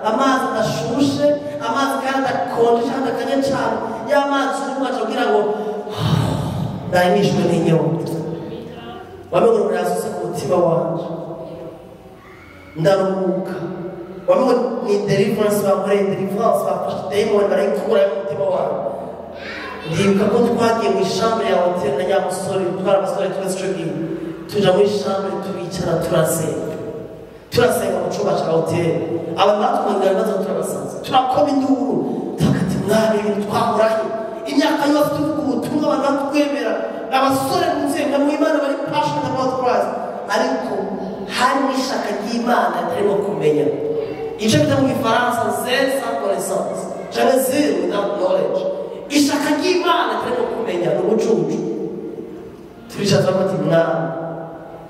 Amazi adashushe, amazi kandi adakonje cyangwa adakanye cyane, ya mazi urimo kugira ngo ndahimishwe n'inyota. Wamengo urasutse ku mutima wanje, ndaruhuka. Wamengo ni deliverance bakoreye, deliverance bafashe dayimoni barayikura mu mutima wanje. Ndibuka ko twagiye mu ishambure ya hoteli na nyamusore, twari abasore twese ico gihe, tuja muri ishambure turicara turasenga. Turasenga mu cumba ca hoteli. Abantu batwumvira ibibazo turabasanze, turakoma induru, tuvuga ati mwami ibintu twakorahe imyaka yose tuvuga ubutumwa abantu batwemera, abasore mu nzego mu Imana bari passionate about Christ, ariko hari n'ishaka ry'Imana ritarimo kumenya. Icyo bita mu Gifaransa zèle sans connaissance cyangwa zèle without knowledge. Ishaka ry'Imana ritarimo kumenya ni ubucucu. Turicara turavuga ati mwami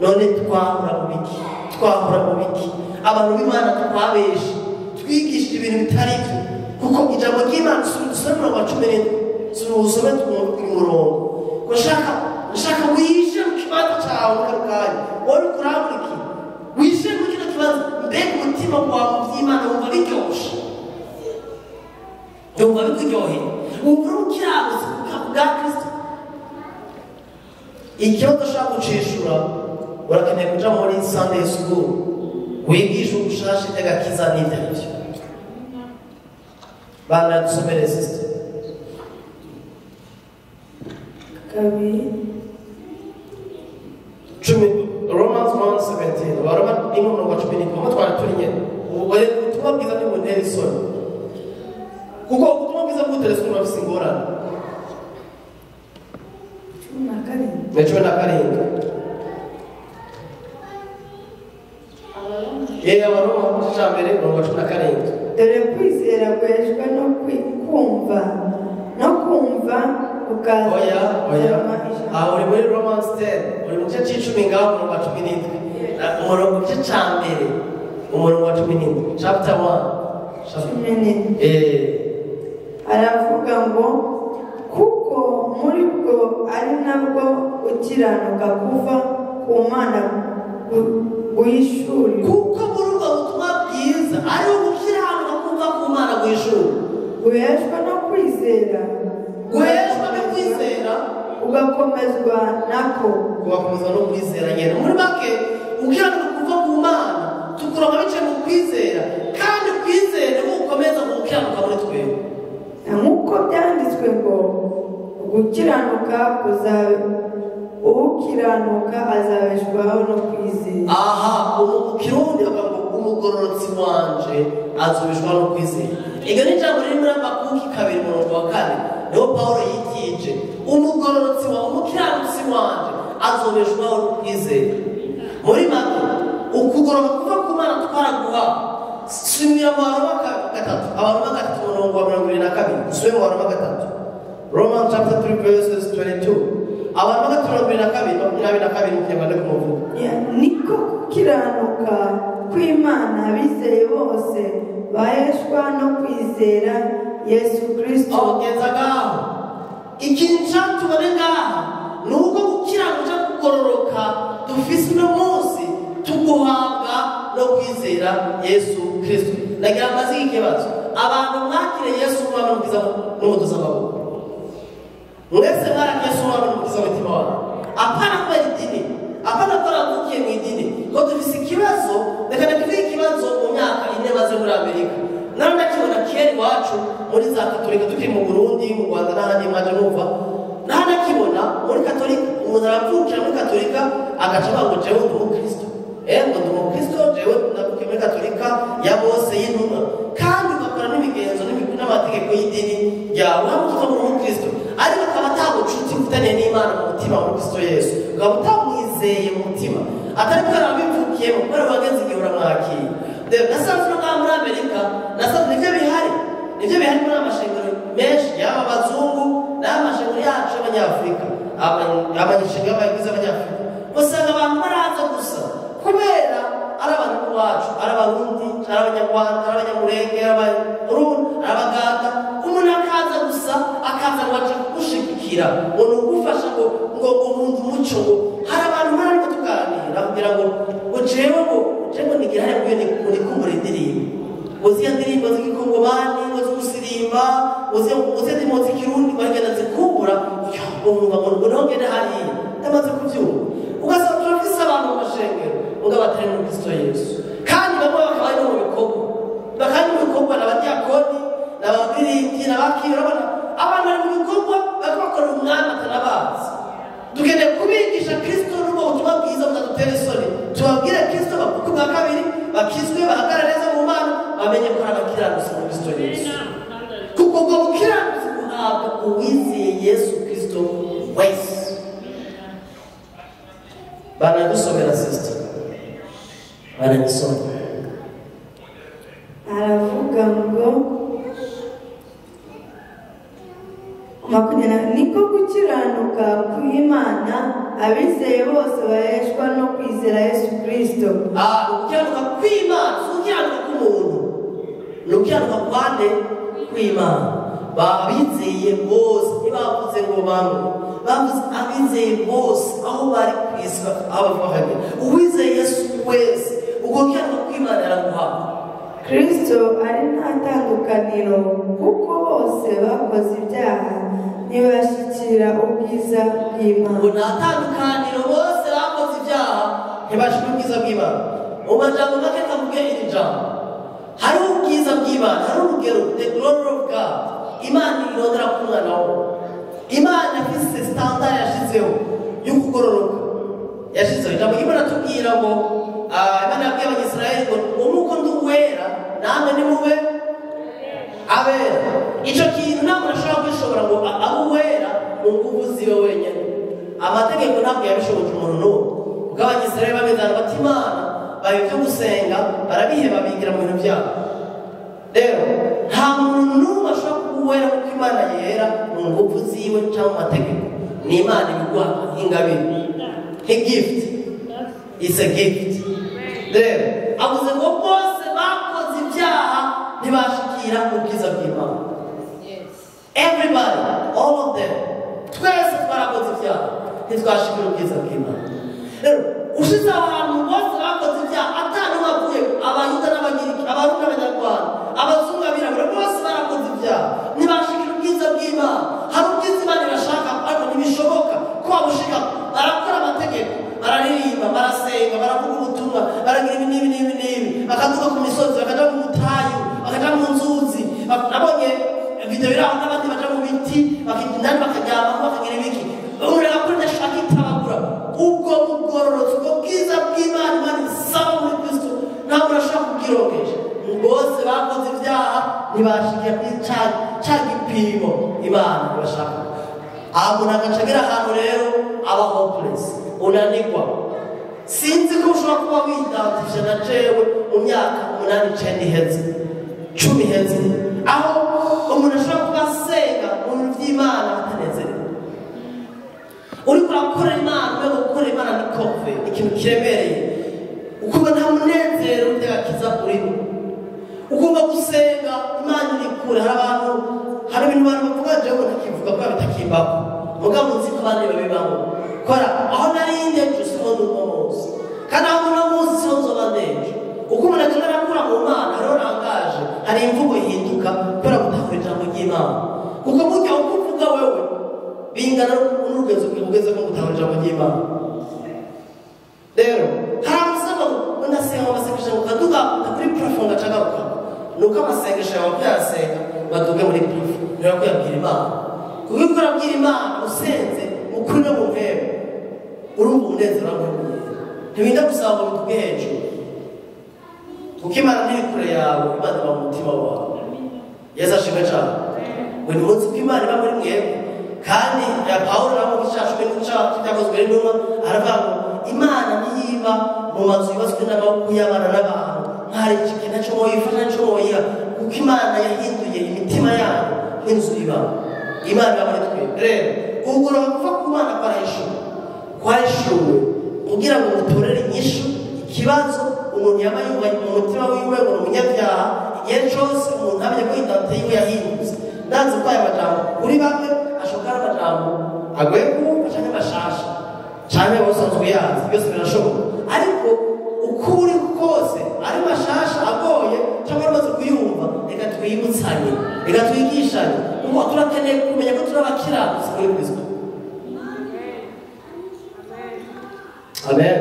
none twahura mu biki? Twahura mu biki? Abantu b'Imana twabeshe, twigishije ibintu bitari byo. Kuko ijambo ry'Imana dusome umurongo wa 17, usome umurongo. Ko nshaka wishe mu kibanza cyawe muri kano kanya, wowe uriko urankurikira, wishe muri kino kibanza, mbega umutima wawe mu by'Imana wumva biryoshe, wumva bikuryoheye, wumva uri umukiranutsi bwa Kristo. Ikibazo ushaka gucishura, urakeneye kuja muri Sunday school wigisha ubushasha iby'agakiza n'ibyo ari byo. Bana dusomere sister. Kabiri. Cumi, Romans 1:17. Abaroma ni umurongo wa 17. Aho twari turi nyene. Ubu rero ubutumwa bwiza ni buntera isoni. Kuko ubutumwa bwiza bw'utera isoni burafise ingorane. 17. Ni 17. Yeye Abaroma mu gice ca mbere umurongo wa 17. Dore kwizera guheshwa no kumva, no kumva kukaza. Oya, oya. Aho uri muri Romans 10, uri mu gice c'icumi ngaho umurongo wa 17. Umurongo mu gice ca mbere umurongo wa 17, chapter 1. 17. Aravuga ngo kuko muri bwo ari nabwo gukiranuka kuva ku Mana guhishuriwe. Kuko muri ubwo butumwa bwiza ari ugukiranuka kuva ku Mana guhishuriwe. Guheshwa no kwizera. Guheshwa no kwizera. Ugakomezwa nako. Ugakomezwa no kwizera nyene. Muri make gukiranuka kuva ku Mana tukuronka biciye mu kwizera, kandi kwizera ni gukomeza gukiranuka muri twebwe. Nk'uko byanditswe ngo gukiranuka kuzabe ukiranuka azabeshwaho no kwizera. Aha, ubu mu Kirundi bavuga ngo umugororotsi wanje azobeshwaho no kwizera. Iryo ni ijambo riri muri Habakuki 2 umurongo wa 4, niho Pawulo yitije umugororotsi wawe, umukiranutsi wanje azobeshwaho no kwizera. Muri make ukugororoka kuva ku Mana twaraguha. Sumira mu Baroma 3, Abaroma 3 umurongo wa 22. Usome mu Baroma 3. Romans chapter 3 verses 22. Abaroma 3 22, 22 mu Kinyarwanda ku muvugo. Niko gukiranuka kw'Imana abizeye bose baheshwa no kwizera Yesu Kristo. Aho genza ngaho. Ikintu tubone ngaha ni uko gukiranuka kugororoka dufise uno munsi tuguhabwa no kwizera Yesu Kristo. Nagira amazi y'ikibazo. Abantu mwakire Yesu umwami n'umukiza n'umuduza amaboko. Mwese mwarakire Yesu umwami n'umukiza w'umutima wawe. Apana kubera idini, apana ko navukiye mu idini. Ko dufise ikibazo, reka ndakivuge ikibazo mu myaka ine maze muri Amerika. Nari ndakibona kera iwacu muri za Katolika tukiri mu Burundi, mu Rwanda n'ahandi mwaje numva. Nari ndakibona muri Katolika, umuntu aravukira muri Katolika agaca avuga ngo jewe ndi umukristo. Ngo ndi umukristo, jewe navukiye muri Katolika ya bose y'intumwa. Kandi ugakora n'imigenzo n'amategeko y'idini yawe, waba utuva muri umukristo. Ariko ukaba ata bucuti ufitaniye n'Imana mu mutima wa Kristo Yesu. Ukaba utamwizeye mu mutima. Atari kubera wabivukiyemo, kubera wagenze igihe uramwakira. Rero nasanze no ngaha muri Amerika, nasanze nivyo bihari. Nivyo bihari muri amashengero menshi, yaba abazungu n'amashengero yacu y'Abanyafurika. Amashengero y'abagize Abanyafurika. Usanga abantu baraza gusa kubera ari abantu b'iwacu, ari Abarundi, ari Abanyarwanda, ari Abanyamurenge, ari Abarundi, ari Abaganda. Umuntu akaza gusa, akaza ngo aje kugushigikira, ngo ni ugufasha ngo ngo umuco, ngo hari abantu bariko tuganira kugira ngo jewe ngo jewe nigira hariya ngo nikumbure indirimbo. Ngo ziriya ndirimbo z'igikongomani, ngo z'ugusirimba, ngo ziriya ndirimbo z'ikirundi, bagenda zikumbura, umva ngo niho ngende hariya. Ndamaze kubyumva. Ugasanga turafise abantu mu mashengero, mugabo batari muri Kristo Yesu. Kandi bamwe bakaba bari no mu bikorwa. Bakaba mu bikorwa n'abadiyakoni, n'ababirindi, n'abakiri, urabona abantu bari mu bikorwa bariko bakorera umwami atanabazi. Dukeneye kubigisha Kristo n'ubwo butumwa bwiza butadutera isoni. Tubabwire Kristo bavuke ubwa kabiri, bakizwe, bahagarare neza mu Mana, bamenye ko ari abakiranutsi muri Kristo Yesu. Kuko ubwo bukiranutsi buhabwa uwizeye Yesu Kristo wese. Banadusomera sister. Banadusomera. Aravuga ngo 20 niko gukiranuka kw'Imana abizeye bose baheshwa no kwizera Yesu Kristo. Gukiranuka kw'Imana si ugukiranuka k'umuntu, ni ugukiranuka kwande kw'Imana. Babizeye bose, ntibavuze ngo bamwe, bavuze abizeye bose aho bari ku isi, aho bava bakagera. Uwizeye Yesu wese ubwo gukiranuka kw'Imana yaraguhabwa. Kristo ari nta tandukaniro, kuko bose bakoze ibyaha ntibashyikira ubwiza bw'Imana. Ngo nta tandukaniro, bose bakoze ibyaha ntibashyikira ubwiza bw'Imana. Mu majambo make kavuge iri jambo, hariho ubwiza bw'Imana, hariho urugero, the glory of God. Imana irondera ku mwana wawe. Imana ifise standard yashizeho yo kugororoka. Yashizeho ijambo ry'Imana tubwira ngo Imana yabwiye Abanyisirayeli ngo nk'uko ndi uwera namwe nimube abera. Ico kintu nta muntu ashobora kwishobora ngo abe uwera mu nguvu ziwe wenyene. Amategeko ntabwo yabishoboje umuntu n'umwe. Kuko Abanyisirayeli bageze ahantu bata Imana, baba ibyo gusenga, barabiheba bigira mu bintu byabo. Rero nta muntu n'umwe ashobora kuba uwera kuko Imana yera mu nguvu ziwe cyangwa mu mategeko. Ni Imana ibiguha nk'ingabire, nk'igift. It's a gift. Rero avuze ngo bose bakoze ibyaha ntibashikira ubwiza bw'Imana. Everybody, all of them, twese twarakoze ibyaha ntitwashikira ubwiza bw'Imana. Rero ushize ahantu bose bakoze ibyaha atanu bavuye, Abayuda n'Abagiriki, Abarundi n'Abanyarwanda, Abazungu, Abirabura, bose barakoze ibyaha ntibashikira ubwiza bw'Imana. Hari ubwiza Imana ibashaka ariko ntibishoboka ko babushika. Barakora amategeko, bararirimba, barasenga, baravuga ubutumwa, baragira ibi n'ibi n'ibi n'ibi, bakaduka ku misozi, bakaja mu butayu, bakaja mu nzuzi. Nabonye video iri aho n'abandi baja mu biti, bakindani bakaryamamo, bakagira ibiki. Umuntu agakora ndashaka itabagura. Ubwo bugororotse, ubwo bwiza bw'Imana, Imana isaba muri Kristo, ntabwo urashobora kubwirongesha. Bose bakoze ibyaha ntibashikira kuri ca gipimo Imana ibashaka. Aha umuntu agaca agera ahantu rero aba hopeless, unanigwa. Sinzi ko ushobora kuba widantifije na jewe mu myaka 8 9 iheze, 10 iheze, aho umuntu ashobora kuba asenga mu bintu by'Imana atanezerewe. Uriko urakora Imana, uriko gukora Imana ni kove, ikintu kiremereye. Ukumva nta munezero w'iby'agakiza urimo. Ukumva gusenga Imana iri kure. Hari abantu, hari ibintu abantu bavuga jewe ntakivuga ko bitakimbaho. Mugabo nzi ko abandi babibamo. Kora aho nari ndejo siho ndi uno munsi, kandi aho uno munsi siho nzoba ndejo. Uko umuntu agenda arakura mu Mana, hariho rangaje, hari imvugo ihinduka kubera gutahura ijambo ry'Imana. Kuko burya uko uvuga wewe bingana n'urugezo ugeze ko gutahura ijambo ry'Imana. Rero hari abasaba ngo ndasenga amasengesho ngo kaduga kuri plafond ngacagaruka. Nuko amasengesho yawe kuyasenga baduge muri plafond, niyo kuyabwira Imana. Kuko iyo urabwira Imana usenze ukuri no mu mpemu, urumva umunezero wawe. Ntibinda gusaba ngo bituge hejuru, kuko Imana ntiri kure yawe, Imana iba mu mutima wawe. Yesu ashimwe cyane. Ngo ni umunsi ko Imana iba muri mwebwe. Kandi ya Pawulo nawe mu gice cumi n'icumi cyakozwe n'intumwa aravuga ngo Imana ntiyiba mu mazu yubatswe n'amaboko y'abana n'abantu, nk'ahari ikintu ntacyo mwoyifasha, ntacyo mwoyiha, kuko Imana yahinduye imitima yabo nk'inzu ibamo. Imana iba muri twe. Rero ugorora kuva ku Mana kwarahishuwe, kwahishuwe kugira ngo utorere inyishu ikibazo umuntu yaba yumva mu mutima wiwe ngo ni umunyabyaha. Igihe cyose umuntu amenye ko identite yiwe yahindutse. Ndazi ko aya majambo kuri bamwe ashoka ari amajambo agoye kumva canke mashasha, canke usanzwe uyazi, byose birashoboka. Ariko uko uri kose ari mashasha agoye cyangwa amaze kuyumva, twibutsanye, reka twigishanye, kuko turakeneye kumenya ko turi abakiranutsi muri Kristo. Amen.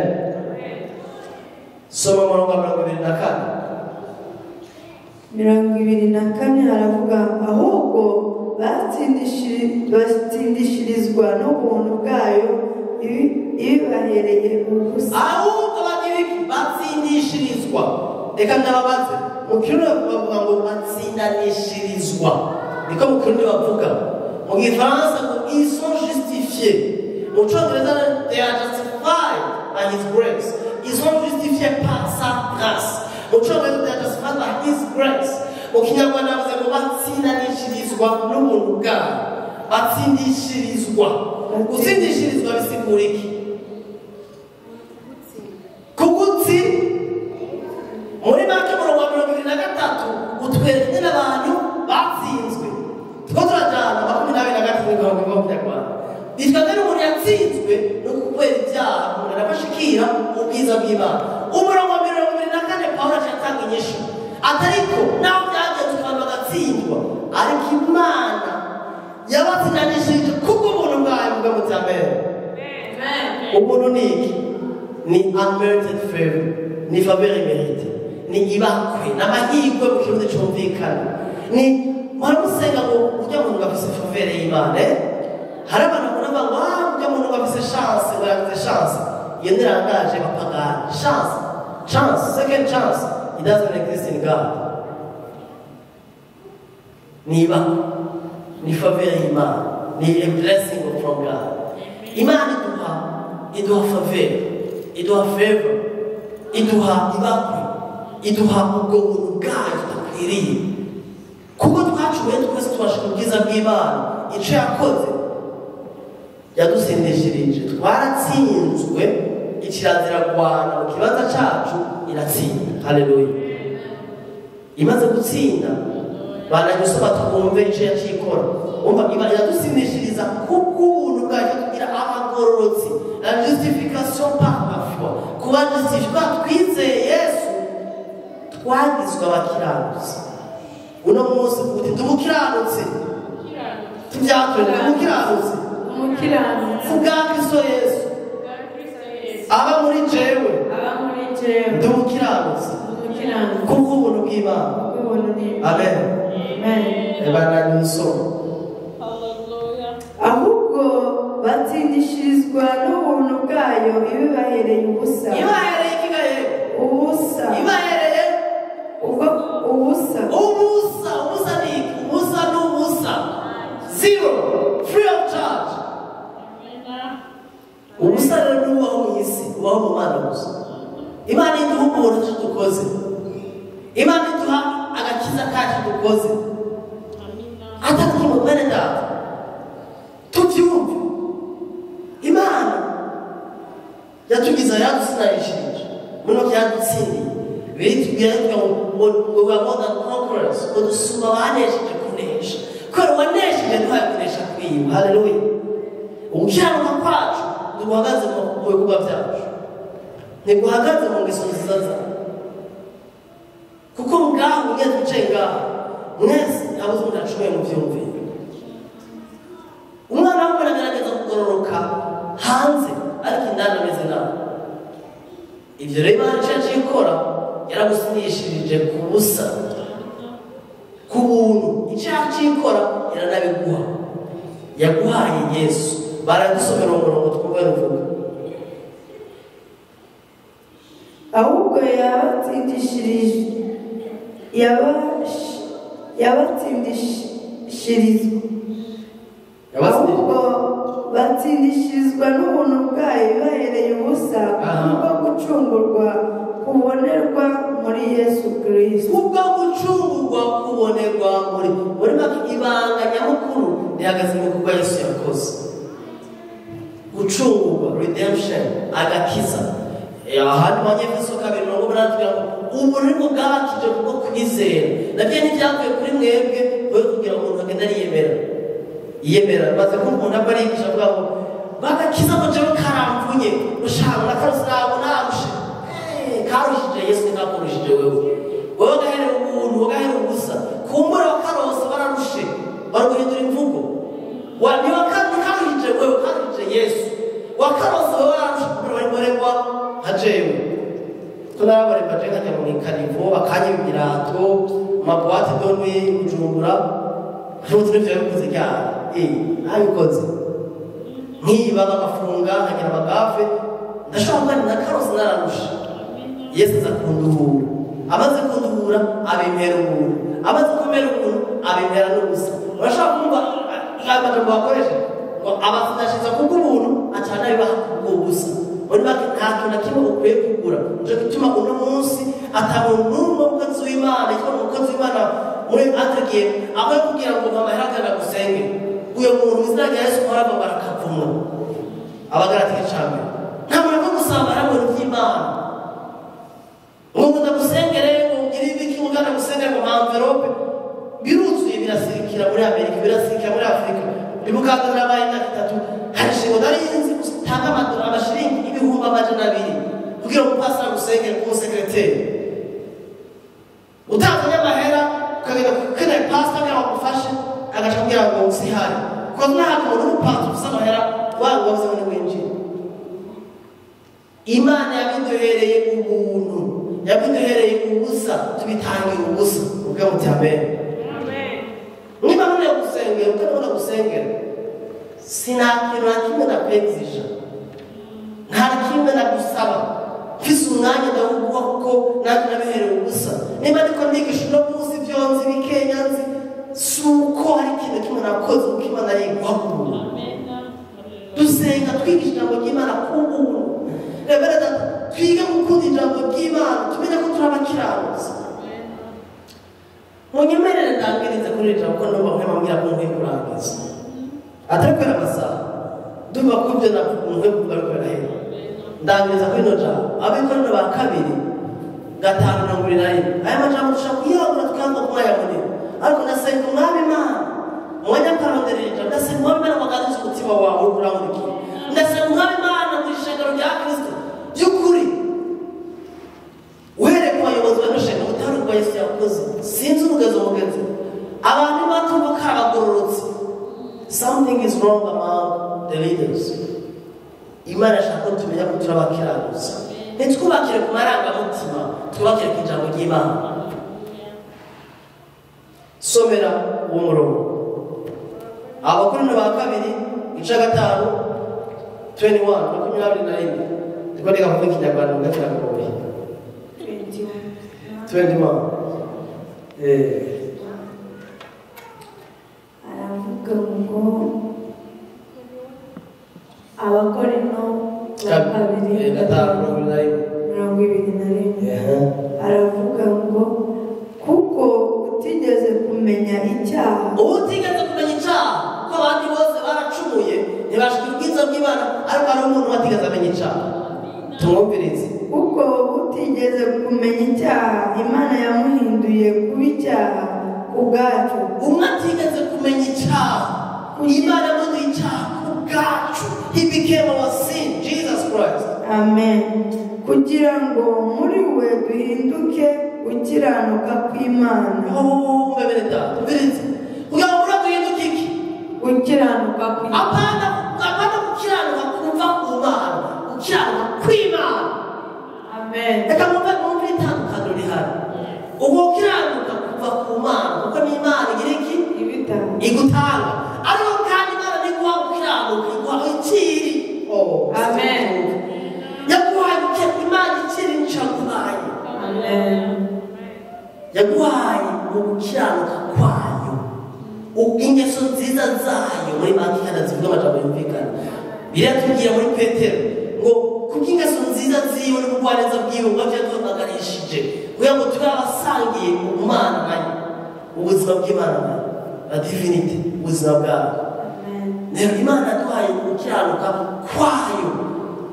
Soma umurongo wa 24. 24 haravuga ahubwo batsindishirizwa n'ubuntu bwayo ibibahereye ubusa. Ahubwo batsindishirizwa. Reka ndababaze, mu Kirundi bavuga ngo batsindanishirizwa, niko mu Kirundi bavuga. Mu Gifaransa ngo ils sont justifiés. Mu Congereza they are justified by his grace. Ils sont justifiés par sa grâce. Mu Congereza they are justified by his grace. Mu Kinyarwanda bavuze ngo batsindanishirizwa n'ubuntu bwayo. Batsindishirizwa. Gutsindishirizwa bisigura iki? Kugutsi. Muri make umurongo wa 23 utwereka nyine abantu batsinzwe. Tuko turajana 23 mirongo mu Kinyarwanda. Bitwa rero umuntu yatsinzwe no kubera ibyaha umuntu arabashikira ubwiza bw'Imana. Umurongo wa 24 Paulo acatanga inyishu. Atariko naho byagenze abantu bagatsindwa, ariko Imana yabatsindanishije kubw'ubuntu bwayo bwa mutambere. Amen. Ubuntu ni iki? Ni unmerited favor, ni faveur imméritée, ni ibakwe, n'amahirwe mu Kirundi cumvikana. Ni waramusenga ngo ujya muntu afise faveur y'Imana. Hari abantu bakunda ngo ujya muntu afise chance, ngo afise chance. Iyo nirangaje bapagani. Chance, chance, second chance. It doesn't exist in God. Ni ibakwe, ni faveur y'Imana, ni a blessing from God. Imana iduha faveur, iduha favor, iduha ibakwe, iduha ubwo buntu bwayo tudakwiriye. Kuko twacuye twese tubasha ubwiza bw'Imana. Icyo yakoze yadutsindishirije, twaratsinzwe, ikirazira kwana mu kibanza cacu iratsinda. Haleluya. Imaze gutsinda bananyusoma twumve icyo yacikora. Umva iba iradutsindishiriza kubw'ubuntu bwayo tugira abagororotsi. La justification par la foi. Kuba justifié twizeye Yesu twagizwe abakiranutsi. Uno munsi uti ndumukiranutsi. Tubyature ndumukiranutsi. Umukiranutsi. Kubwa Kristo Yesu. Aba muri jewe. Aba muri jewe. Ndumukiranutsi. Umukiranutsi. Kubw'ubuntu bw'Imana. Amen. Amen. Ebana nyusoma. Ahubwo batsindishirizwa n'ubuntu bwayo ibibahereye ubusa. Ibahereye ikigaye? Ubusa. Ibahereye ubwo ubusa. Ubusa, ubusa ni ubusa n'ubusa. Zero, free of charge. Ubusa rero n'ubaho mu isi, ubaho mu Mana gusa. Imana iduha ubuntu icyo dukoze. Imana iduha agakiza kacu dukoze. Atari mu bene data. Tubyumve. Imana yatugize yadutsindanishirije, muno yadutsindiye. Biritubwira ngo we are more than conquerors, ngo dusumba abanesheje kunesha. Kubera uwanesheje duhaye kunesha kwiwe. Haleluya. Ugukiranuka kwacu ntiguhagaze mu bikorwa byacu, ntiguhagaze mu ngeso nziza zawe. Kuko ngaho mwe twicaye ngaho mwese ntabuze umuntu acumuye mu byumviro. Umwana w'umuntu agerageza kugororoka hanze ariko indani ameze nabi. Ibyo rero Imana icyo ikora yaragusinishirije ku busa, ku buntu. Icyo ikora iranabiguha. Yaguhaye Yesu. Baradusomera umurongo twumve ruvuga. Ahubwo yabatsindishirije yabatsindishirizwa. Ahubwo batsindishirizwa n'ubuntu bwayo bahereye ubusa, kubwo gucungurwa kubonerwa muri Yesu Kristo. Kubwo gucungurwa kubonerwa muri make ibanga nyamukuru rihagaze mu bikorwa Yesu yakoze. Gucungurwa, redemption, agakiza. Ahandi mu Banyefeso 2:8 tugira ngo ubuntu bwabakije kubwo kwizera. Nabyo ntibyavuye kuri mwebwe, we kugira ngo umuntu agende ariyemera. Yemera maze ko umuntu aba arigisha avuga ngo bagakiza ngo jewe karamvunye, ushaka nakaruse nabo narushe. Karushije Yesu ntakurushije wewe. Wowe gahere ubuntu, wowe gahere ubusa. Kumbe Ntiwakaruhije wewe, karuhije Yesu. Wakarose wewe wararusha kubera wari mboregwa nka jewe. Ko narabaremba je nkajya mu ikanivo bakanyiba ibirato mu mabuwate de nuit i Bujumbura. Ntuzi n'ivyo yabikoze ryari. Nabikoze nkiba bagafunga nkagira amagafe. Ndashobora kuba nakarose nararusha. Yesu aza kunduhura. Amaze kunduhura abimpera ubuntu. Amaze kumpera ubuntu abimpera n'ubusa. Urashobora kumva amajambo bakoresha ngo abafashiza kubw'ubuntu acana bibaha kubw'ubusa. Muri make nta kintu na kimwe ukwiye kugura. Nico gituma uno munsi ata muntu n'umwe w'umukozi w'Imana yitwa umukozi w'Imana muri atregiye aho kugira ngo mpa amahera akagenda gusenge. Uyo muntu mu izina rya Yesu arava barakavumwa. Abagalatiya icambere. Nta muntu wo gusaba amahera mu bintu by'Imana. Ngo ndagusengere ngo ugire ibiki ugana gusengera ngo envelope biruzuye birasirikira muri Amerika, birasirikira muri Afrika. Ndibukandura abaye imyaka itatu hari ishingo nari nzi gutanga amadolari amashiringi 200,000 kugira ngo pastor agusengere ku secretary. Utazanye amahera ukagenda kukena pastor kugira ngo agufashe agaca kugira ngo usihare. Kuko nta muntu n'umupastor ufise amahera wangu wavuze ngo niwinjire. Imana yabiduhereye ubuntu, yabiduhereye ubusa, tubitangira ubusa. Uvuge muti amen. Niba none gusengera utabona gusengera, sinakintu na kimwe nakwegzija, nta kimwe nagusaba. Mfise umwanya ndawuguha kuko nanjye nabiherewe ubusa. Niba ndiko ndigisha uno munsi ivyo nzi bikenya nzi, si uko hari ikintu kimwe nakoze kuko Imana yiguha ku buntu. Dusenga twigisha ijambo ry'Imana ku buntu. Rero data, twige gukunda ijambo ry'Imana, tumenye ko turi abakiranutsi. Munyemerere ndangirize kuri iri jambo kuko ndumva nkwiye mbwira ko nkwiye kurangiza. Atari kubera amasaha, ndumva ko ibyo nkwiye kuvuga ariko birahera. Ndangiriza kuri ino jambo. Abikorinto ba kabiri 5:21. Aya majambo dushobora kuyabura tukayavuga ku mwanya munini. Ariko ndasenga Umwami Imana, umwanya akaronderera ijambo. Ndasenga Umwami Imana ngo aganirize umutima wawe uriko urankurikira. Ndasenga Umwami Imana mu ishengero rya Kristo by'ukuri. Uhereye ku bayobozi b'amashengero, mutahure uko Yesu yakoze. Sinzi umugezo mugenzi. Abantu batumva ko ari abagororotsi. Something is wrong among the leaders. Imana ishaka ko tumenya ko turi abakiranutsi. Ntitwubakire ku marangamutima, twubakire ku ijambo ry'Imana. Somera uwo murongo. Abakorinto ba kabiri igice 5:21, 21. Ndiko ndiga kuvuga Ikinyarwanda mu kiragoye. 21. Aravuga ngo Abakorinto ba kabiri 5:21. Aravuga ngo kuko utigeze kumenya icyaha. Utigeze kumenya icyaha, kuko abandi bose baracumuye ntibashikira ubwiza bw'Imana, ariko hari umuntu watigeze amenya icyaha. Tumwumvirize. Kuko utigeze kumenya icyaha, Imana yamuhinduye kuba icyaha ubwacu. Umwe atigeze kumenya icyaha, Imana yamuhinduye icyaha ubwacu. He became our sin, Jesus Christ. Amen. Kugira ngo muri we duhinduke gukiranuka kw'Imana. Oh, mbere data, umvirize. Kugira ngo muri we duhinduke iki? Gukiranuka kw'Imana. Apana gukiranuka kuva ku Mana, gukiranuka kw'Imana. Amen. Reka mwumve itandukaniro rihari. Ubwo gukiranuka kuva ku Mana, kuko ni Imana igira iki? Ibitanga. Igutanga. Ariko kandi Imana ntiguha gukiranuka, iguha ikiri. Oh, amen. Yaguhaye Imana ikiri ncaguhaye. Amen. Yaguhaye ugukiranuka kwayo, ingeso nziza zayo. Muri make kandi zivuga amajambo yumvikana. Biratubwira muri Petero ngo kubw'ingeso nziza ziwe n'ubugwaneza bwiwe ngo yaduhamagarishije kugira ngo tube abasangiye ubumana nayo, ubuzima bw'Imana nayo, la divinité, ubuzima bwayo. Rero Imana yaduhaye ugukiranuka kwayo.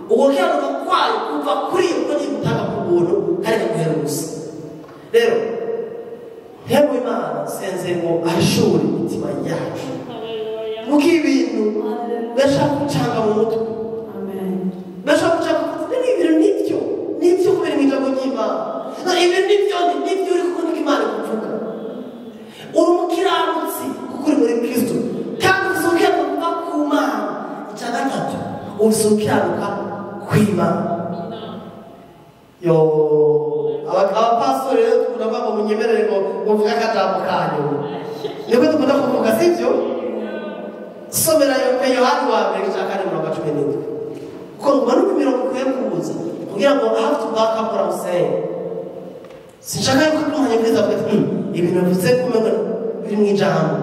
Ugukiranuka kwayo kuva kuri yo, kuko niyo igutanga ku buntu kandi ikaguhera ubusa. Rero ntego Imana senze ngo ahishure imitima yacu, kuko ibintu bashaka gucanga mu mutwe. Bashaka gucanga mu mutwe. Ibintu nibyo, nibyo kubera mu ijambo ry'Imana. Ibintu nibyo, nibyo uri kubona ko Imana ikuvuga. Uri umukiranutsi kuko uri muri Kristo, kandi ufite ubukiranuka kuva Ufise ugukiranuka kw'Imana. Yo, abapastori rero dukunda kuvuga ngo munyemerere ngo muvuge akajambo kanyu. Niko dukunda kuvuga, sivyo? Somera Yohani wa mbere igice cya 4 umurongo wa 17. Kuko nguma numva imirongo ikwiye kuza kugira ngo I have to back up what I'm saying. Sinshaka yuko umunyabwiza avuga ati ibintu bivuze kumengo biri mu ijambo.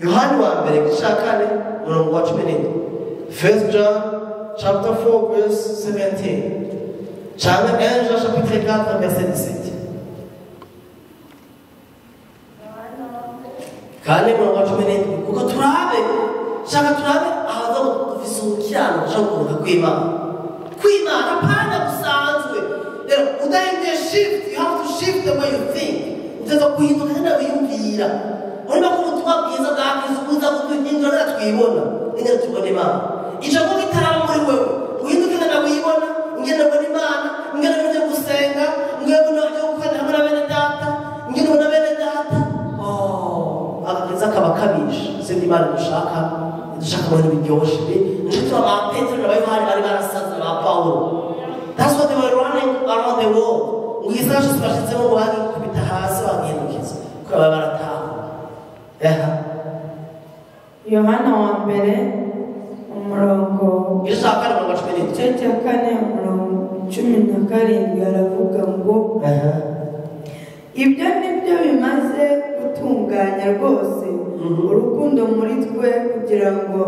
Yohani wa mbere igice cya 4 umurongo wa 17. First John chapter 4 verse 17. Cyangwa 1 Jean chapitre 4 verset 17. Kane murongo wa 17. Kuko turabe, shaka turabe ahaza dufise umukirano ushaka kuruka kw'Imana. Kw'Imana apana gusanzwe. Rero udahinduye shift, you have to shift the way you think. Uteza guhinduka nyine wiyumvira. Urimo ko ubutumwa bwiza bwa Kristo buza kuduhindura natwe twibona, nyine tubona Imana. Ijambo ritaraba muri wewe, uhinduke nyine wibona, ngene mbona Imana, ngene mbona gusenga, ngene mbona gukora hamwe na bene data, ngene mbona bene data. Oh, agakiza kaba kabishe. Sindi Imana dushaka, dushaka mu bintu biryoshe. Nico ba Petero na Yohani bari barasaze ba Paulo. That's what they were running around the world. Ngiza cyose bashitsemo ngo bagikubita hasi bagihindukiza. Kuko baba barataha. Yohana wa mbere umurongo igice cya 4 umurongo wa 17. Igice cya 4 umurongo 17 aravuga ngo ibyo nibyo bimaze gutunganya rwose urukundo muri twe kugira ngo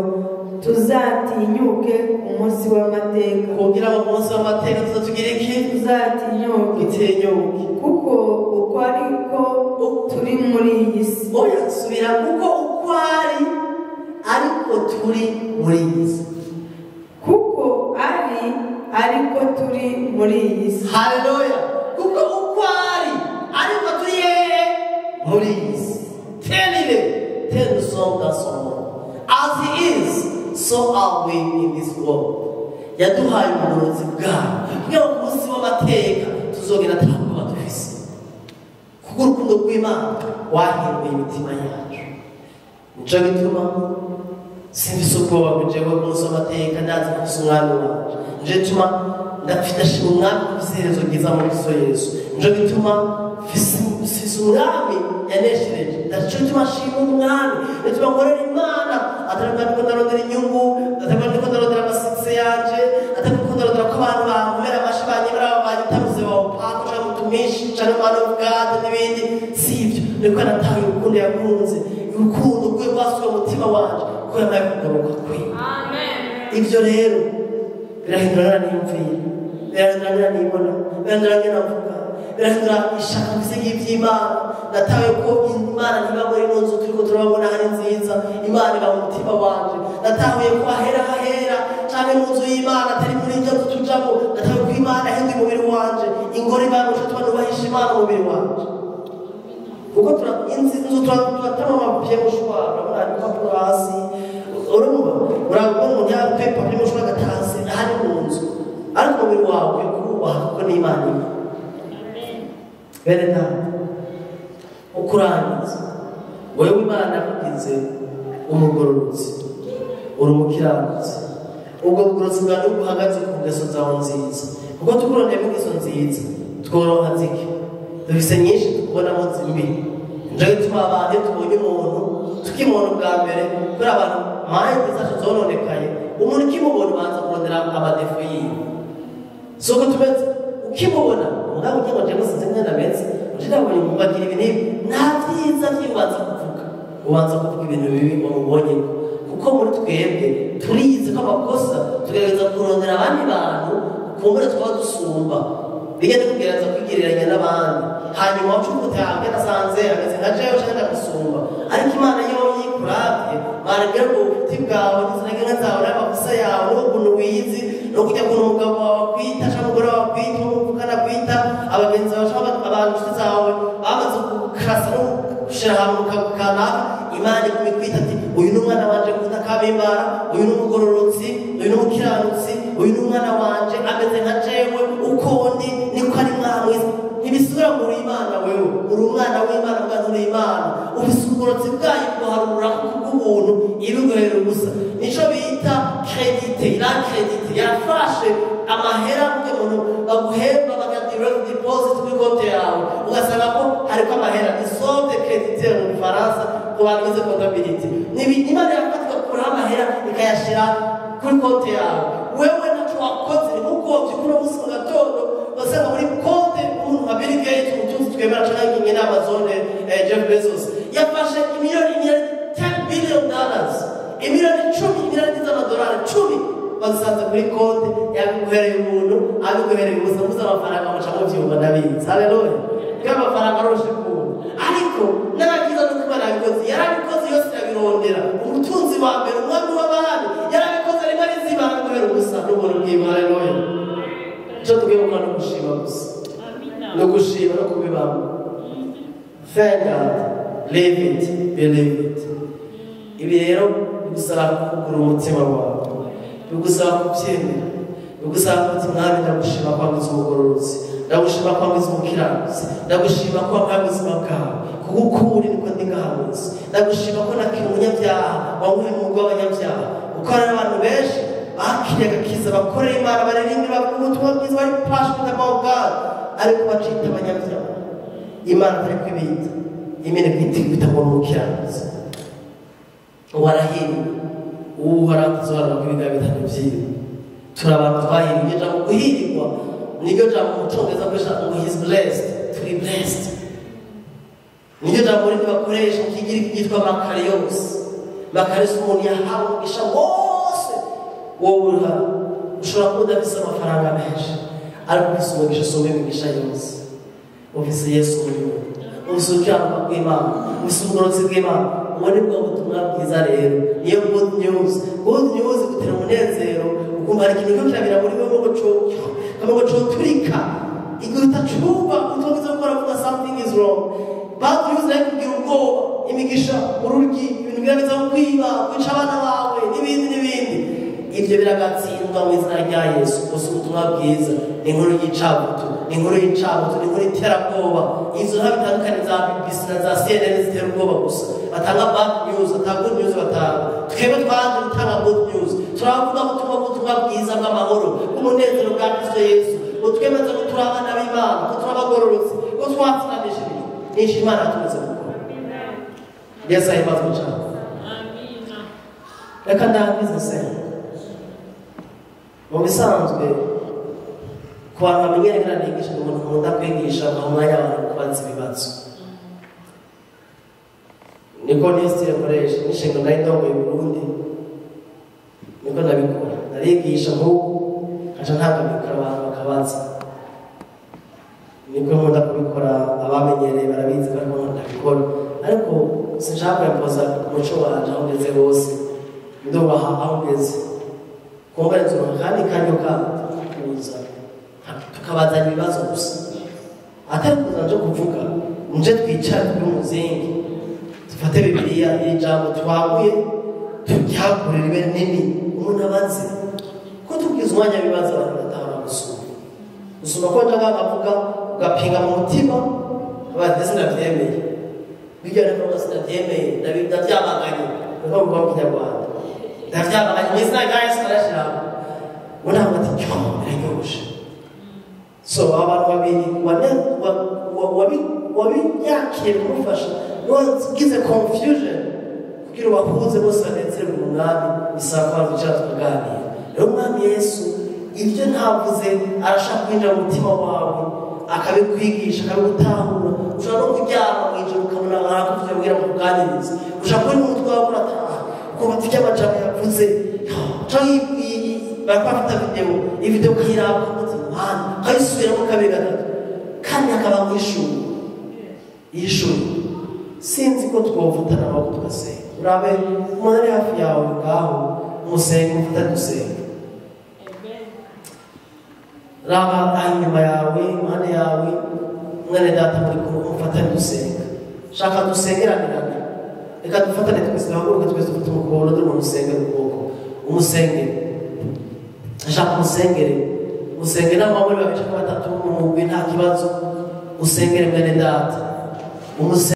tuzatinyuke umunsi w'amateka. Kugira ngo umunsi w'amateka tuzatugire iki? Tuzatinyuke. Itinyuke. Kuko uko ariko turi muri iyi si. Oya, subira, kuko uko ari ariko turi muri iyi si. Kuko ari ariko turi muri iyi si. Haleluya. Kuko uko ari ariko turi muri iyi si. Tenile, tel nous sommes dans son monde. As he is, so are we in this world. Yaduhaye ubugorozi bwayo kugira ngo umunsi w'amateka tuzogera ata bwoba dufise. Kuko urukundo rw'Imana wahinduye imitima yacu. Nico gituma simfise ubwoba ngo jewe ku munsi w'amateka ndazi ko mfise umwami wanje. Nico gituma ndashima umwami ku iherezo ryiza muri Kristo Yesu. Nico gituma mfise umwami yaneshereje. Nico gituma nshima umwami. Nico gituma nkorera Imana atari ko ndarondera inyungu, atari ko ndarondera amasitse yanje, atari ko ndarondera ko abantu bankomera amashi banyemera banyitabuze bawupaka canke utumishi canke man of God n'ibindi. Si ivyo, niko nataye urukundo yakunze, urukundo rwe rwasuye umutima wanje ko yamaye kugaruka kwiwe. Amen. Ivyo rero birahindura niyumvira, birahindura nibona, birahindura mvuga, birahindura ishaka mfise ry'ivy'Imana. Natawe ko Imana ntiba muri ino nzu turiko turabona hari nziza, Imana iba mu mutima wanje. Natahuye ko ahera hahera canke mu nzu y'Imana atari muri iryo nzu tujamo. Natahuye ko Imana yahinduye umubiri wanje, ingoro Imana uca tuba nubahisha Imana umubiri wanje. Kuko inzu turatama amapapiye mushwara, urabona hari ibipapuro hasi, urumva urabona umuntu yapepa papiye mushwara agatasi ahari mu nzu, ariko umubiri wawe ukwiye kuwubaha kuko ni Imana imwe. Bene data, ukurangiza wewe Imana yakugize umugororotsi, uri umukiranutsi. Ubwo bugororotsi bwawe buhagaze ku ngeso zawe nziza. Kuko tukurondeye ingeso nziza tworonka zike, dufise nyinshi tukubonamo zimbi. Nico gituma abantu iyo tubonye umuntu tukimubona ubwa mbere, kubera abantu mind zacu zononekaye, umuntu ukimubona ubanza kurondera amadefo yiwe. Si uko tumeze, ukimubona mugabo ugira ngo jewe sinzi ingene ameze, uje ndabonye umuntu agira ibi n'ibi, nta vyiza vyiwe ubanza kuvuga, ubanza kuvuga ibintu bibi wamubonyeko. Kuko muri twebwe turizi ko amakosa tugerageza kurondera abandi bantu kumbure twaba dusumba, bigende kugerageza kwigereranya n'abandi, hanyuma waca uvuga uti ah, nasanze ameze nka jewe canke ndagusumba. Ariko Imana yo yikuravye, barabwira ngo ubucuti bwawe n'izina nka zawe n'amakosa yawe n'ukuntu wizi no kujya kuntu umugabo wawe akwita canke umugore wawe akwita, umuvukana akwita, abagenzi bawe canke abantu inshuti zawe bamaze kugukarasa no gushira ahantu kanaka, Imana iguma ikwita ati uyu ni umwana wanje nkunda kabimbara, uyu ni umugororotsi, uyu ni umukiranutsi, uyu ni umwana wanje ameze nka jewe, uko ndi niko ari mwana mwiza. Ntibisubira ngo uri Imana wewe, uri umwana w'Imana ubwa nturi Imana. Ufise ubugororotsi bwayo buharura kubw'ubuntu, ibiguhera ubusa. Nico bita crédité, il a crédité, yafashe amahera umuntu baguhemba baka direct deposit kuri konti yawe ugasanga ko hariko amahera ni solde crédité mu Faransa ku bantu bize comptabilité. Imana yafata igakuraho amahera ikayashira kuri konti yawe, wewe ntaco wakoze. Ni nkuko wavyukura umunsi mu gatondo ugasanga muri konti umuntu nka Bill Gates, umutunzi twemera canke nyene Amazon, Jeff Bezos yafashe imiliyoni $10 billion, imiliyoni 10, imiliyoni z'amadolari 10 bazisanze kuri konti, yabiguhereye ubuntu, abiguhereye ubusa. Muze amafaranga muca muvyumva, ndabizi. Haleluya! Kuko amafaranga aroroshe kubona, ariko n'agakiza nuko Imana yabikoze, yarabikoze yose irabirondera. Umutunzi wa mbere, umwami w'abami, yarabikoze rimwe rizima, arabiguhera ubusa n'ubuntu bwiwe. Haleluya! Ico tugiye gukora ni ugushima gusa, ni ugushima no kubibamo. Thank God, live it, believe it. Ibi rero bigusaba kugura umutima wawe, bigusaba kubyemera, bigusaba kuti Mwami ndagushima ko wagize ubugororotsi, ndagushima ko wagize umukiranutsi, ndagushima ko wampaye ubuzima bwawe, kuko ukuri niko ndi ngahamutse, ndagushima ko nakiri umunyabyaha wankuye mu rugo w'abanyabyaha. Kuko hari abantu benshi bakiriye agakiza, bakorera Imana, baririmba, bavuga ubutumwa bwiza, bari passionate about God, ariko bacita abanyabyaha. Imana atari kwibita, Imana kwita ngo ni umukiranutsi. Warahiriwe uhoraho tuzohora kwiga bitanu vyiwe. Turi abantu twahiriwe. Iryo jambo guhirirwa niryo jambo mu Congereza bakoresha ngo he is blessed, turi blessed. Niryo jambo rindi bakoresha mu Kigiriki ryitwa makarios. Makarios umuntu yahawe umugisha wose. Wowe uri hano ushobora kuba udafise amafaranga menshi, ariko ufise umugisha usumba imigisha yose. Ufise Yesu muri wowe, ufise ukiranuka kw'Imana, ufise ubugororotsi bw'Imana. Ubu ni bwo butumwa bwiza rero, niyo good news. Good news igutera umunezero, ukumva hari ikintu kiriko kirabera muri wewe ngo coturika, igihe utacumva ubutumwa bwiza bwo gukora something is wrong. Bad news nayo ikubwira ubwoba, imigisha, ururyi, ibintu bigerageza kwiba, kwica abana bawe n'ibindi n'ibindi. Ivyo biragatsindwa mu izina rya Yesu. Gusa ubutumwa bwiza ni inkuru y'icabuto, ni inkuru y'icabuto, ni inkuru y'iterabwoba. Izo nta bitandukanye za BBC na za CNN zitera ubwoba gusa, batanga bad news, batanga good news, batanga. Twebwe twaje gutanga good news, turavuga ubutumwa bwiza bw'amahoro, bw'umunezero bwa Kristo Yesu, ngo twemeze ko turi abana b'Imana, ko turi abagororotsi, ko twatsindanije ibintu. Nisho Imana yatumeze gukora. Yesu ahimbazwe cane. Reka ndangize senga. Mu bisanzwe ku bantu bamenyere ngira nigisha, umuntu nkunda kwigisha nka umwanya abantu kubaza ibibazo, niko nisitire nkoresha n'ishinga nari ndongoye i Burundi, niko ndabikora. Ndarigisha nk'ubu nkaca ntanga mikoro abantu bakabaza, niko nkunda kubikora. Abamenyereye barabizi ko ariko ndabikora, ariko sinshaka kwempoza umuco wanje aho ngeze hose, ndubaha aho ngeze. Kumva nzura kandi kanyo kandi kuza tukabazanya ibibazo gusa, atari kuza nje kuvuga, nje twicare kuri umuzingi, dufate Bibiliya iri jambo twaguye turyagure ribe rinini, umuntu abaze ko tubwiza umwanya w'ibibazo abantu batahora gusoma. Gusoma ko nje bakavuga ugapinga mu mutima, abandi sinavyemeye, bijya rero sinavyemeye, ndavyamaganye, niko mvuga mu Kinyarwanda, ndavyamaganye mu izina rya Yesu narashiramo. Unavuga ati cyo biraryoshe. So abantu babiri wabiyakiye kumufasha wagize confusion kugira ubahuze bose banezerwe mu Mwami, bisaba ko abantu bicara tukaganira. Rero Umwami Yesu ibyo ntavuze arashaka kwinjira mu mutima wawe, akabikwigisha, akabigutahura. Ushobora no kuryama mw'ijoro ukabona arakuvuze kugira ngo akuganirize. Ushobora kuba uri mu mutwe wawe urataha ukumva ivyo amajambo yavuze, canke bariko bafata video, iyi video ukayiraba ukavuga Mana, ukayisubiramo kabiri gatatu, kandi akaba nk'ishuri. Ishuri sinzi ko twofatana amaboko tugasenga. Urabe umuntu ari hafi yawe ngaho, umusenge, umufatane dusenga. Raba aho inyuma yawe, impande yawe, mwene data muri kumwe, umufatane dusenga. Shaka dusengeranirane, reka dufatane twese, duhaguruke twese dufate umukono, dore umuntu usengera ukuboko, umusengere. Shaka umusengere, usengere n'amaboko babiri cyangwa batatu mu mugwi, nta kibazo, usengere mwene data, umusengere.